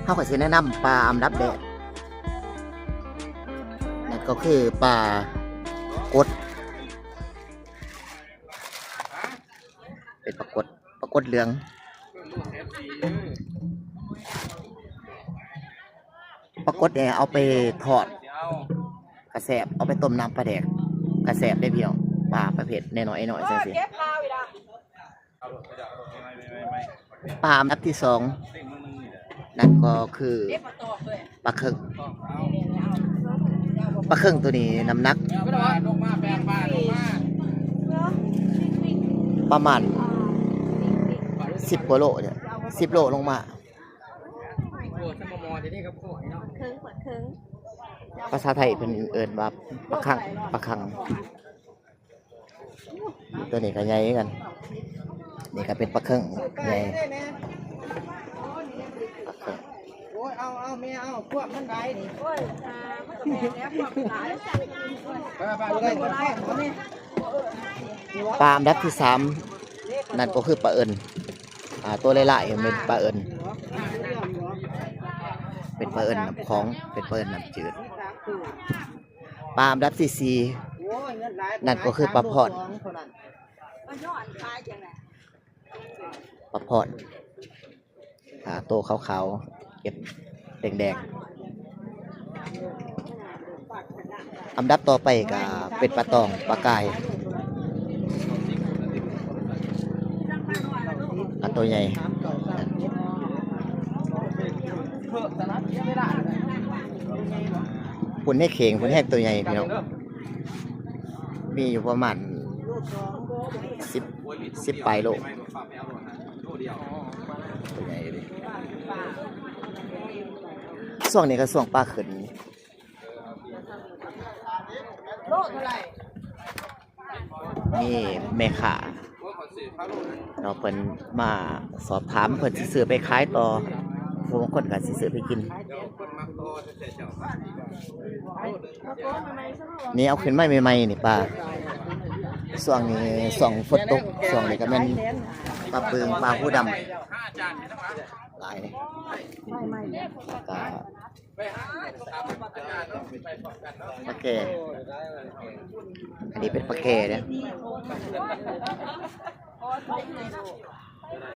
ເຮົາກໍຊິແນະນຳປາອຳດັບແດດ ນັ້ນກໍຄືປາກົດ ເປັນປາກົດ ປາກົດເຫຼືອງ. ປາກົດນີ້ເອົາໄປທອດກະແຊບ ເອົາໄປຕົ້ມນ້ຳປາແດກກະແຊບເດ້ພີ່ນ້ອງ. ປາປະເພດນ້ອຍໆ ນ້ອຍໆ ຈັ່ງຊີ້. ປາອັນດັບທີສອງ ນັ້ນກໍຄືປາເຄິ່ງ. ປາເຄິ່ງໂຕນີ້ນ້ຳໜັກປະມານສິບກວ່າໂລ ສິບໂລລົງມາ. ພາສາໄທເພິ່ນເອີ້ນວ່າປາຄັງ ປາຄັງ. ໂຕນີ້ກໍໃຫຍ່ຄືກັນ ນີ້ກໍເປັນປາເຄິ່ງໃຫຍ່ ປາເຄິ່ງ. ໂອ້ຍ ເອົາ ເອົາ ແມ່ເອົາ ພວກມັນຫຼາຍນີ້ ໂອ້ຍ ມັນກໍແມ່ນແລ້ວ ພວກມັນຫຼາຍ. ປາອັນດັບທີສາມ ນັ້ນກໍຄືປາເອີ້ນ ອ່າ ໂຕຫຼາຍໆ ແມ່ນປາເອີ້ນ ເປັນປາເອີ້ນນ້ຳຂອງ ເປັນປາເອີ້ນນ້ຳຈືດ. ປາອັນດັບທີສີ່ ນັ້ນກໍຄືປາພອນ ປາພອນ ອ່າ ໂຕຂາວໆ ເກັບແດງໆ. ອັນດັບຕໍ່ໄປກໍເປັນປາຕອງ ປາກາຍ ປາໂຕໃຫຍ່. ພຸ້ນແຮງເຂງ ພຸ້ນແຮງໂຕໃຫຍ່ພີ່ນ້ອງ ມີຢູ່ປະມານສິບ ສິບປາຍໂລ ໂຕໃຫຍ່ເດ້. ຊ່ວງນີ້ກໍຊ່ວງປາຂຶ້ນ ໂລເທົ່າໃດ? ມີແມ່ຄ້າເນາະ ເພິ່ນມາສອບຖາມ ເພິ່ນຊິຊື້ໄປຂາຍຕໍ່ ຜູ້ບາງຄົນກໍຊິຊື້ໄປກິນ. ນີ້ເອົາຂຶ້ນມາໃໝ່ໆ ນີ້ປາ ຊ່ວງນີ້ຊ່ວງຝົນຕົກ ຊ່ວງນີ້ກໍແມ່ນປາປຶງ ປາຫູດຳ ຫຼາຍເດ້. ແລ້ວກໍ ປາແກ່ ອັນນີ້ເປັນປາແກ່ເດ້. ໂອ້